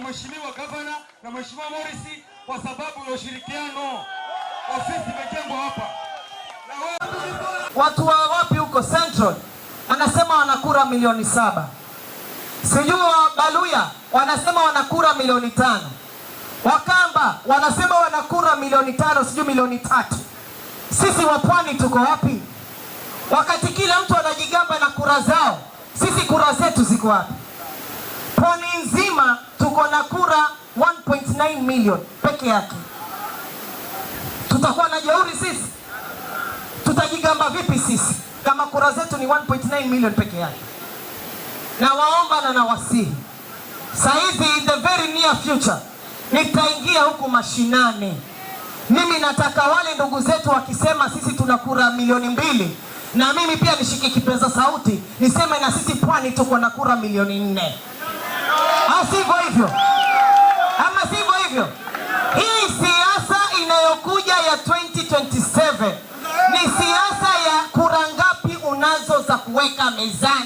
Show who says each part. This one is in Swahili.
Speaker 1: Mheshimiwa Gavana na Mheshimiwa Morris kwa sababu ya ushirikiano. Ofisi imejengwa hapa na
Speaker 2: Watu wa wapi huko Central wanasema wana kura milioni 7, sijui wa Baluya wanasema wana kura milioni 5, Wakamba wanasema wana kura milioni 5, sijui milioni 3. Sisi wa pwani tuko wapi? Wakati kila mtu anajigamba na kura zao, sisi kura zetu ziko wapi? Pwani nzima tuko na kura 1.9 million peke yake. Tutakuwa na jeuri sisi? Tutajigamba vipi sisi kama kura zetu ni 1.9 million peke yake? Nawaomba na nawasihi, saizi in the very near future nitaingia huku mashinani. Mimi nataka wale ndugu zetu wakisema sisi tuna kura milioni 2, na mimi pia nishike kipaza sauti niseme na sisi pwani tuko na kura milioni 4. Au sivyo hivyo? Ama sivyo hivyo? Hii siasa inayokuja ya 2027 ni siasa ya kura ngapi unazo za kuweka mezani.